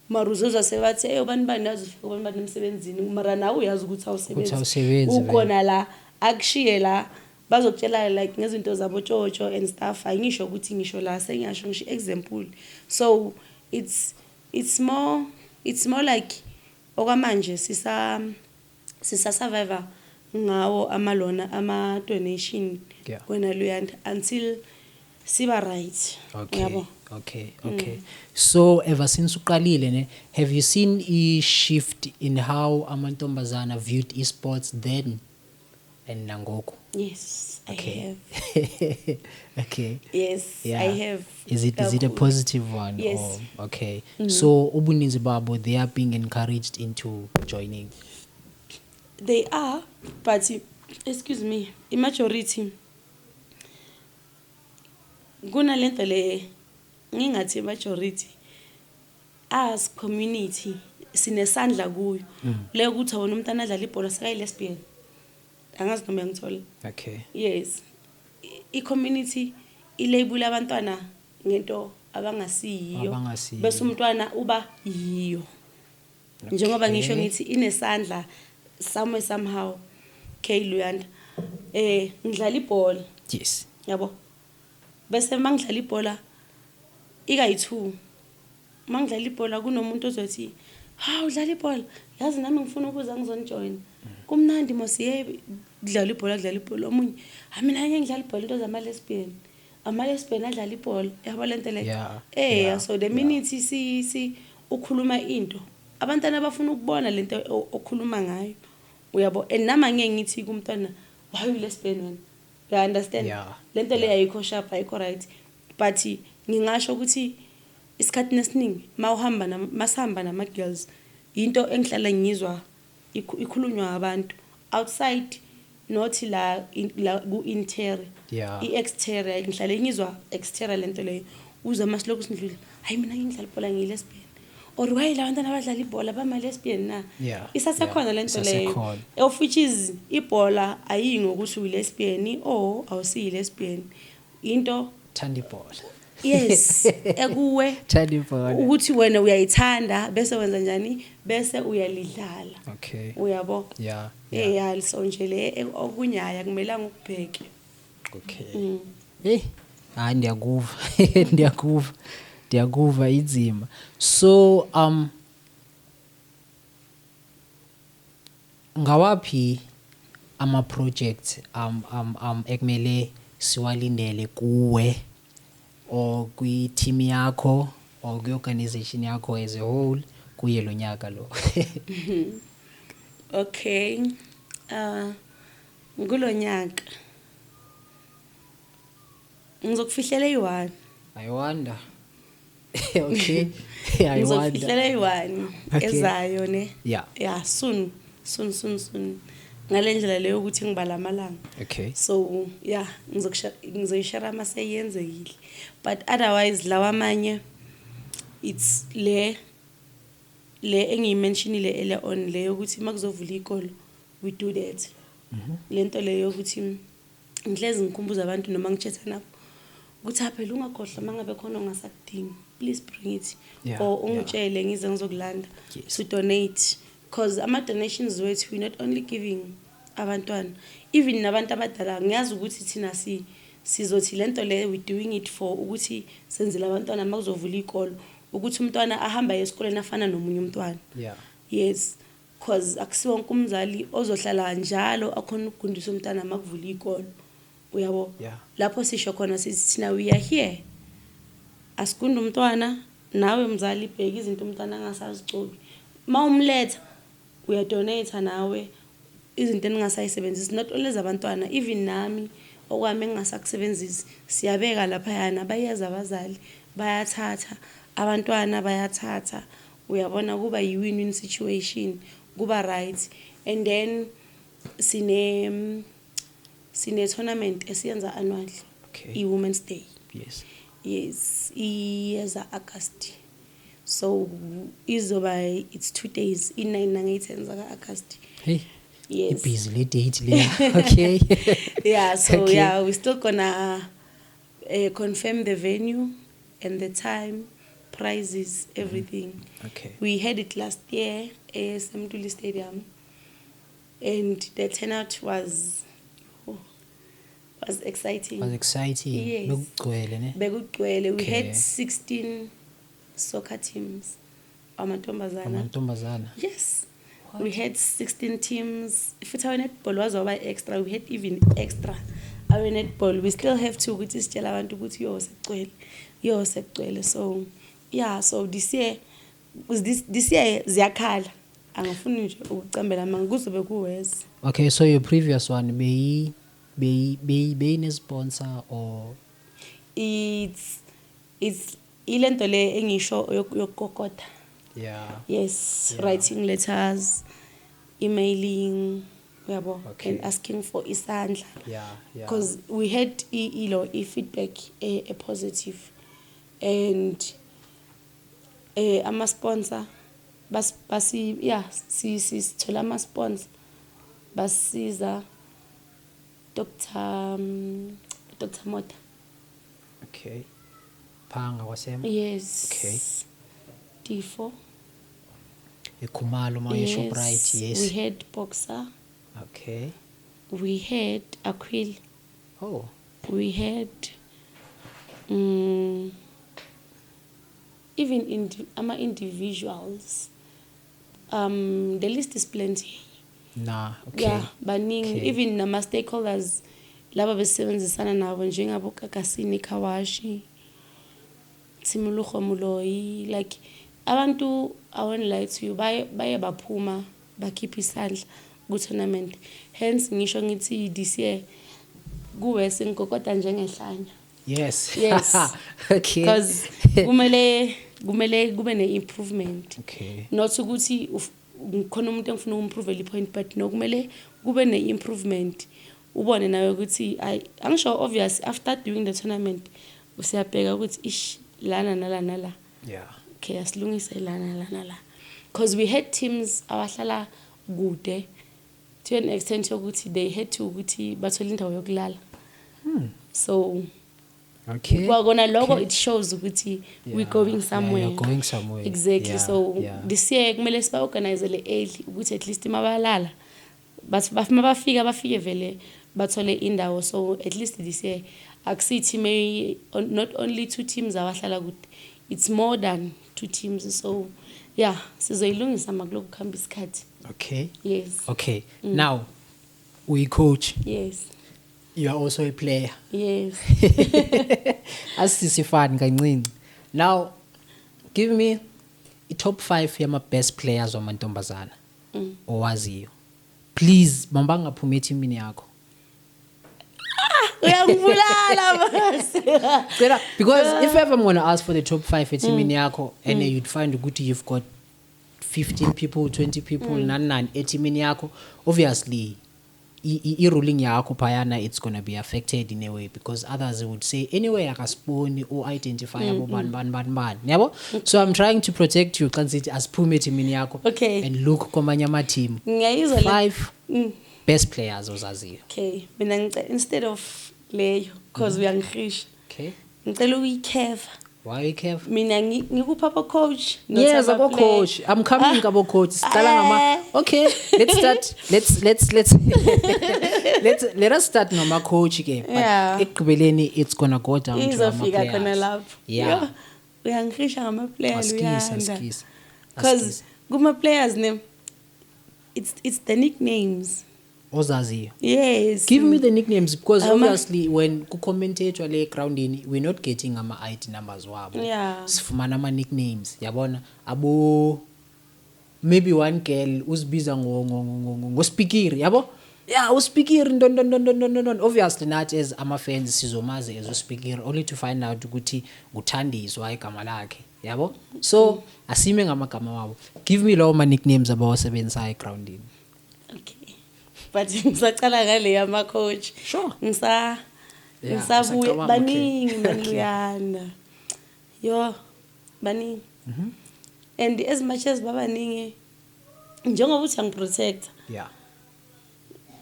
mara uzozwa sebathi, hey, ubani bani, yazi ufika ubani bani emsebenzini, mara nawe uyazi ukuthi awusebenzi. Ukuthi awusebenzi, vele. Ukhona la, akushiye la, bazokutshela like ngezinto zabo tshotsho and stuff. Angisho ukuthi ngisho la, sengiyasho, ngisho example. So it's more like okwamanje sisa survivor ngawo amalona ama donation wena Luyanda, until siba right. Yabo. Okay. So ever since uqalile ne, have you seen a shift in how amantombazana viewed esports then and nangoku? Yes, I have. Yes, I have. Is it a Kakhulu. positive one? Yes. Or, okay. So ubuninzi babo, they are being encouraged into joining. They are, but excuse me, i-majority kunalento le, ngingathi majority as community sinesandla kuyo le ukuthi wona umntana adlala ibhola sekayi lesbian. Angazi noma uyangithola. Yes, i-community ilabel abantwana ngento abangasiyiyo, Abangasiyiyo. bese umntwana uba yiyo, njengoba ngisho ngithi inesandla. Somewhere somehow, K Luyanda, ngidlala ibhola. Yabo, bese mangidlala ibhola ikayi-2, mangidlala ibhola kunomuntu ozothi, "Ha, udlala ibhola, yazi nami ngifuna ukuza ngizonijoyina, kumnandi mos." Yebo, kudlala ibhola, kudlala ibhola. Omunye, "Ha, mina ngeke ngidlala ibhola, into zama-lesbian, ama-lesbian adlala ibhola," yabo lento le. So the minute si ukhuluma into, abantwana bafuna ukubona lento okhuluma ngayo, uyabo. And nami angeke ngithi kumntwana, "Why you lesbian wena?" You understand? Yeah. Lento le ayikho sharp, ayikho right, but ngingasho ukuthi isikhathi esiningi mawuhamba masihamba nama girls, into engihlala ngizwa ikhulunywa abantu outside, not la la ku interior, i-exterior. Ngihlale ngizwa exterior lento leyo, uzwa masilokhu sindlula, "Hayi, mina ngidlala ibhola, ngiyi-lesbian," or, "Why la bantwana abadlala ibhola bama-lesbian na?" Isasekhona lento leyo. Isasekhona. Of which is ibhola ayiyi ngokuthi uyi-lesbian or awusiyi-lesbian, into Thanda ibhola. Yes, ekuwe. Thanda ibhola. Ukuthi wena uyayithanda, bese wenza njani, bese uyalidlala. Uyabo? Yeah. Yeah, so nje le okunyaya kumelanga ukubheke. Hey, hayi, ndiyakuva. Ndiyakuva. Ndiyakuva, inzima. So ngawaphi ama projects ekumele siwalindele kuwe or kwi team yakho or kwi organization yakho as a whole kuye lo nyaka lo? Okay, ngulonyaka ngizokufihlela eyi-1. I wonder. Okay. I wonder. Ngizokufihlela eyi-1 ezayo ne. Yeah, soon soon soon soon, ngale ndlela leyo ukuthi ngibala amalanga. So yeah, ngizoyishare uma seyenzekile, but otherwise lawa amanye, it's le engiyimentionile earlier on, le yokuthi makuzovula ikolo, we do that. Lento leyo yokuthi ngihlezi ngikhumbuza abantu noma ngichatha nabo ukuthi, "Phela ungakhohlwa, uma ngabe khona ongasakudingi, please bring it or ungitshele, ngize ngizokulanda to donate," because ama-donations wethu, we're not only giving abantwana, even nabantu abadala. Ngiyazi ukuthi thina sizothi lento le, we doing it for ukuthi senzele abantwana uma kuzovula iy'kolo, ukuthi umntwana ahambe aye esikoleni afana nomunye umntwana. Yes, cause akusiwo wonke umzali ozohlala njalo akhona ukugundisa umntwana uma kuvula iy'kolo, uyabo. Lapho sisho khona sithi thina we are here, asigunda umntwana. Nawe mzali, bheka izinto umntwana angasazigcoki, uma umletha uyadonate nawe izinto eningasayisebenzisi, not only zabantwana, even nami okwami engingasakusebenzisi siyabeka laphayana. Bayeza abazali, bayathatha, abantwana bayathatha, uyabona, kuba yi-win-win situation, kuba right. And then sine tournament esiyenza annually, i-Women's Day. Yes, iyeza August, so izoba, it's 2 days, i-9 nangeyi-10 zaka-August. Hey. Yes. Ibhizi le date leya. Okay. Yeah, so yeah, we're still gonna confirm the venue and the time, prices, everything. We had it last year at Mduli Stadium and the turnout was exciting. Was exciting. Yes. Bekugcwele ne. Bekugcwele. We had 16 soccer teams, amantombazana. Amantombazana. Yes. What? We had 16 teams. Futhi our netball was our extra. We had even extra. Our netball, we still have to ukuthi sitshela abantu ukuthi yo, sekugcwele. Yo, sekugcwele. So yeah, so this year was this year ziyakhala. Angifuni nje ukucambela manga, kuzobe kuwes. Okay, so your previous one beyi sponsor or? It's ilento le engisho yokukokota. Yes, writing letters, emailing, uyabo, and asking for isandla. Because we had ilo i-feedback a positive and ama sponsor bas basi yeah, si sithola ama sponsor basiza, Dr Mota. Okay. Phanga kwasema. Yes. Okay. D4. Ekhumalo ma Shoprite, yes. We had Boxer. Okay. We had Aquil. Oh. We had even ama individuals. The list is plenty. Nah, okay. Yeah, baningi. Okay. Even nama stakeholders laba besebenzisana nabo njengabo Kakasini Kawashi, Tshimologo Moloi, like abantu, I won't lie to you, baye baphuma bakhipha isandla ku tournament. Hence ngisho ngithi this year kuwe sengikokota njengehlanya. Yes. Yes. Okay. Because kumele kube ne-improvement. Okay. Not ukuthi khona umuntu engifuna ukumprove le point, but no, kumele kube ne-improvement. Ubone nawe ukuthi angisho obvious after doing the tournament usiyabheka ukuthi ish lana nala nala. Yeah. Okay, asilungise lana lana la. Because we had teams abahlala kude to an extent yokuthi they had to ukuthi bathole indawo yokulala. So Okay. Kwakona lokho, Okay. it shows ukuthi we're Yeah, going yeah, somewhere. you're going somewhere. Exactly. Yeah, So yeah. this year kumele siba organizele early ukuthi at least mabalala but mabafika bafike vele bathole indawo. So at least this year akusi team not only two teams abahlala kude, it's more than two teams. So yeah, sizoyilungisa makuloku kuhamba isikhathi. Okay. Yes. Okay. Now we coach. Yes. You are also a player. Yes. Asisifani kancinci. Now give me i top 5 yama best players wamantombazana owaziyo. Please mamba ngaphumi eteamini yakho. Uyangibulala basi. Cela, because if ever I'm going to ask for the top 5 eteamini yakho and you'd find ukuthi you've got 15 people, 20 people, nani nani eteamini yakho, obviously i-ruling yakho phayana, it's going to be affected in a way, because others would say anyway akasiboni o identify abo bani bani bani bani, yabo. So I'm trying to protect you xa nisithi asiphume eteamini yakho Okay. and look kwamanye ama-team. Ngiyayizwa le. 5 best players ozaziyo. Okay, mina ngicela instead of leyo, because uyangihisha. Okay. Ngicela uyikheva. Why uyikheva? Mina ngikupha abo coach, not Yes, abo aba-player. coach. I'm coming Ah. abo coach. Siqala ngama Eh. Okay, let's start. Let's let us start ngama coach ke. But Yeah. ekugqibeleni it's going to go down to ama Izofika players. khona lapho. Yeah. Yo, uyangihisha ngama player Asikise, Luyanda. asikise. Because Asikise. kuma players ne it's the nicknames. Ozaziyo. Yes. Give me the nicknames, because obviously when ku-commentatwa le groundini we're not getting ama ID numbers wabo. Yeah. Sifumana ama nicknames, yabona? Abo maybe one girl uzibiza ngospikiri, yabo? Yeah, uspikiri don don don don don don. Obviously nathi as ama fans sizomazi as uspikiri, only to find out ukuthi nguthandiswa igama lakhe, yabo? So asime ngamagama wabo. Give me lawo ma nicknames abawasebenzisayo egroundini. Okay. But ngisacala ngale yama coach. Sure. Yeah, Ngisabuya usacabanga, okay. baningi Okay. manluyana. Yo, baningi. And as much as babaningi njengoba uthi angiprotect. Yeah.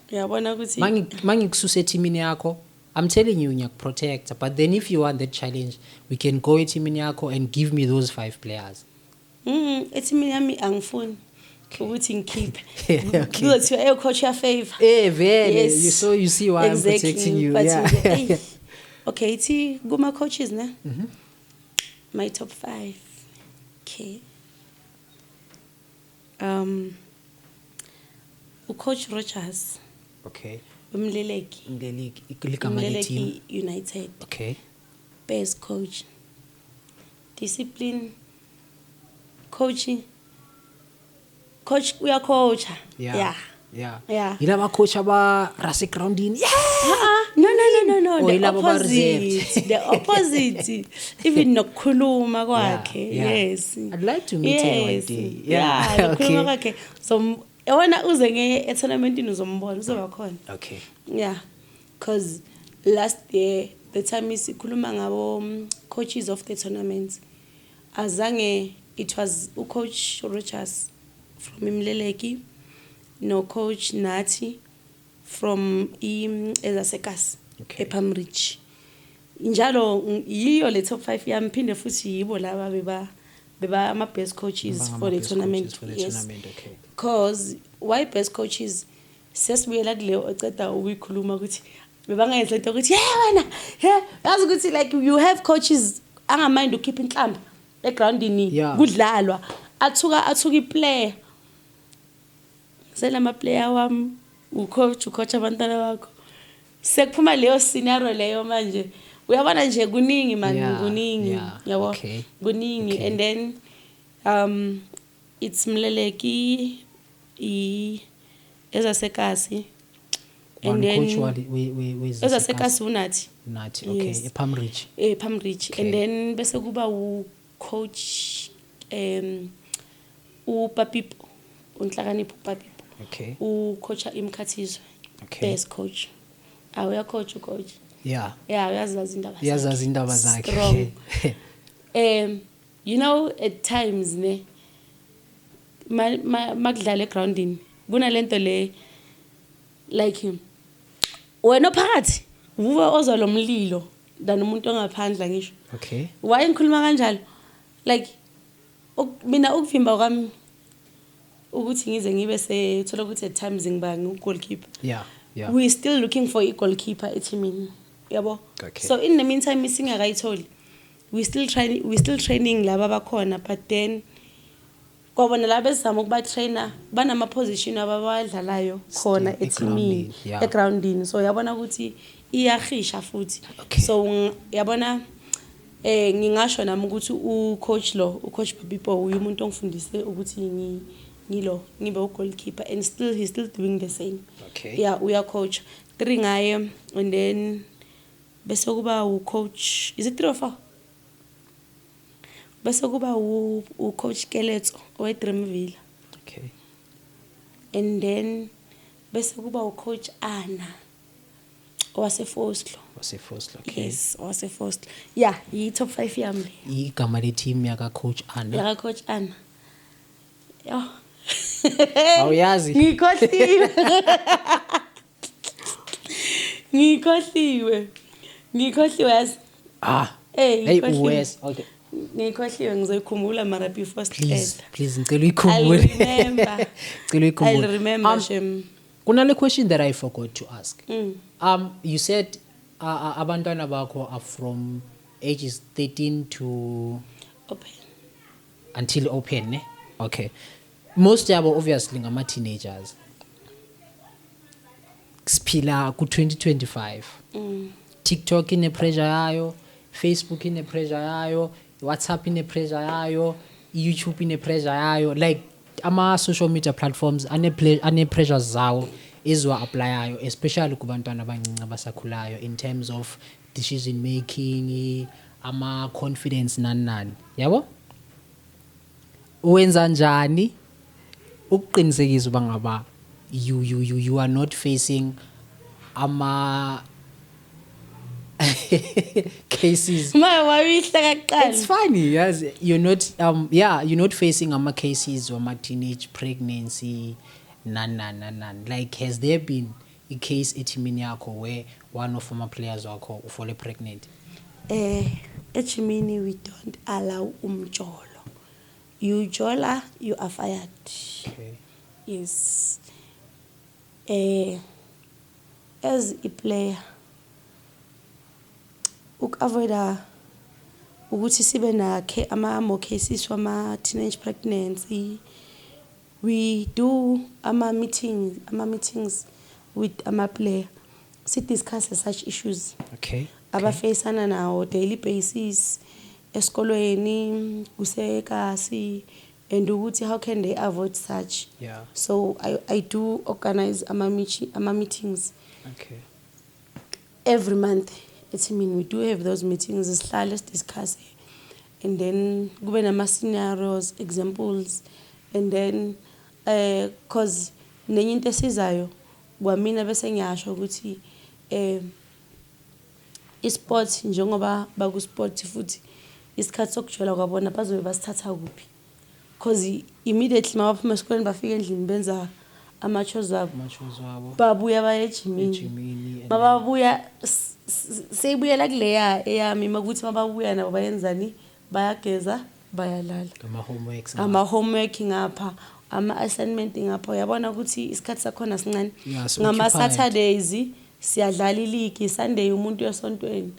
Uyabona ukuthi Mangikususe eteamini yakho, I'm telling you ngiyakuprotect, but then if you want that challenge we can go eteamini yakho and give me those 5 players. Eteamini yami angifuni ukuthi ngikhiphe. Okay. Kuzothiwa hey coach ya favor. Vele. Yes. You, so you see why Exactly. I'm protecting you. But Yeah. nje, ey, okay, ithi kuma coaches ne? My top 5. Okay. Coach Rogers. Okay. Umleleki. Umleleki igama le team. Umleleki United. Okay. Best coach. Discipline. Coaching. Coach uyacoacha. Yeah. Yeah. Yeah. Yeah. Yilaba coach aba rase groundini. Yeah. No, no, no, no, no. Oh, The yilabo opposite. ba-reserved. The opposite. Even nokukhuluma kwakhe. Yeah, yeah. Yes. I'd like to meet her one Yes. day. Yeah, Yeah, nokukhuluma okay. kwakhe. So yabona uze nge etournamentini uzombona uzoba khona. Okay. Yeah. Because last year the time isikhuluma ngabo coaches of the tournament, azange, it was ucoach Rogers from Imleleki no coach Nathi from ezasekasi Okay. ePalm Ridge. Njalo yiyo le top 5 yami, phinde futhi yibo laba beba Beba ama best coaches for the Bangama-best tournament. coaches for the Yes. tournament, okay. Cause why best coaches? Sesibuyela kuleyo oceda ukuyikhuluma ukuthi bebangayenza lento ukuthi yeah wena, yeah, yazi ukuthi like you have coaches angamind ukhipha inhlamba egroundini kudlalwa, athuka iplayer. Selama player wami ucoach abantwana bakho. Sekuphuma leyo scenario leyo manje. Uyabona nje kuningi man, kuningi, yabo. Kuningi. And then it's Mleleki i ezasekasi. One And then coach we ezasekasi uNathi. Nathi, okay. Yes. ePalm Ridge. ePalm Ridge. And then bese kuba u coach uPapipo, uNhlakanipho uPapipo. Ucoacha iMkhathizwe. Best coach. Awuya coach ucoach. Yeah, uyazazi indaba zakhe. Uyazazi indaba zakhe. Strong. You know, at times ne makudlala egroundini kunalento le like wena phakathi uwe ozwa lo mlilo than umuntu ongaphandle ngisho. Why ngikhuluma kanjalo? Like mina ukuvimba kwami ukuthi ngize ngibe sethola ukuthi at times ngiba ngu-goalkeeper. We still looking for a goalkeeper eteamini. Yabo? So in the meantime singakayitholi. We still trying, we still training laba bakhona, but then kwabona laba esizama ukuba trainer banama position abawadlalayo khona Still eteamini, egroundini, yeah. egroundini. So yabona ukuthi iyahisha futhi. So yabona ngingasho nami ukuthi u coach lo, u coach Papipo uyu umuntu ongifundise ukuthi ngilo ngibe u goalkeeper, and still he's still doing the same. Yeah, uya coach 3 ngaye, and then bese kuba u coach, is it 3 or 4? Bese kuba u coach Keletso owe Dream Villa. And then bese kuba u coach Anna owase Foslo. Owase Foslo, okay. Yes, owase Foslo. Yeah, i top 5 yami le. Igama le team yaka coach Anna. Yaka coach Anna. Yo. Awuyazi? Ngikhohliwe. Ngikhohliwe. Ngikhohliwe yazi. Hey, ngikhohliwe. uwes. Okay. Ngikhohliwe, ngizoyikhumbula mara before Please, siqeda. please ngicela uyikhumbule. I'll remember. Ngicela uyikhumbule. I'll remember, Shem. Kunale question that I forgot to ask. You said abantwana bakho are from ages 13 to open. Until open, ne? Okay. Most yabo obviously ngama teenagers. Siphila ku 2025. TikTok ine pressure yayo, Facebook ine pressure yayo, WhatsApp ine pressure yayo, YouTube ine pressure yayo. Like ama social media platforms ane pressures zawo eziwa applyayo, especially kubantwana abancinci abasakhulayo in terms of decision making, ama confidence nani nani. Yabo? Wenza njani ukuqinisekisa uba ngaba you are not facing ama cases? Ma wawihla kaqala. It's funny, yes. You're not yeah, you're not facing ama cases wama teenage pregnancy, nan nan nan nan. Like has there been a case etimini yakho where one of my players wakho ufole pregnant? Ejimini we don't allow umjolo. You jola, you are fired. Yes. As a player, ukavoida ukuthi sibe nakhe ama more cases wama teenage pregnancy. We do ama meetings with ama player. Si discuss such issues. Abafacana nawo daily basis esikolweni, kusekasi, and ukuthi how can they avoid such. So I do organize ama meetings. Every month. It's I mean we do have those meetings, sihlale discuss, and then kube nama scenarios, examples, and then cause nenye into esizayo kwamina bese ngiyasho ukuthi isport njengoba baku sport futhi isikhathi sokujola kwabona bazobe basithatha kuphi, cause immediately mabaphuma esikoleni bafika endlini benza ama chores wabo. Ama chores wabo. Babuya baye ejimini. Ejimini, and Mababuya, seyibuyela kuleya eyami makuthi mababuya nabo bayenzani, bayageza, Bayalala. Ama-homeworks. Ama-homework ngapha, ama-assignment ngapha, uyabona ukuthi isikhathi sakhona sincane. Yeah, so Ngama-Saturdays siyadlala iligi, Sunday umuntu uyasontweni,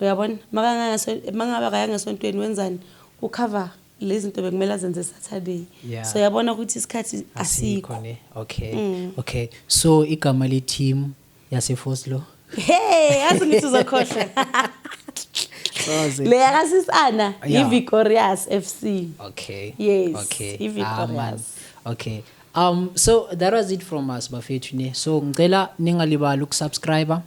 uyabona, mangabe akaya ngesontweni wenzani? Ucover lezi zinto bekumele azenze Saturday. So uyabona ukuthi isikhathi asikho. Ne, okay. Okay, so igama le-team yaseVosloo? Hey, yazi ngithi uzokhohlwa. Soze. Le yakasisana, i-Victorious FC. Okay. Yes, i-Victorious. Ah, man. Okay. So that was it from us, bafethu, ne. So ngicela ningalibali ukusubscribe.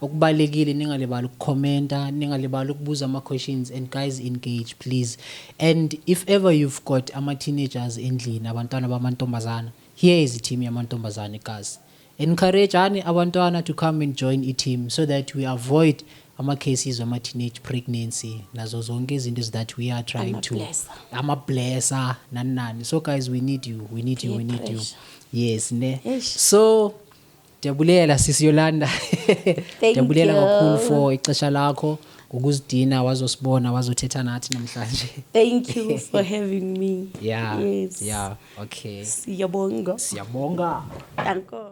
Okubalekile, ningalibali ukucommenta, ningalibali ukubuza ama questions, and guys, engage please. And if ever you've got ama teenagers endlini, abantwana bamantombazana, here is i team yamantombazane, guys. Encourage ani abantwana to come and join i team so that we avoid ama cases ama teenage pregnancy nazo zonke izinto that we are trying to Ama-blesser. Ama-blesser nani nani. So guys, we need you, we need you, we need you. Peer pressure. Yes, ne. Eish. So ndiyabulela, sisi Yolanda. Thank Ndiyabulela you. kakhulu for ixesha lakho, ngokuzidina wazosibona, wazothetha nathi namhlanje. Thank you for having me. Yeah. Yes. Yeah, okay. Siyabonga. Siyabonga. Danko.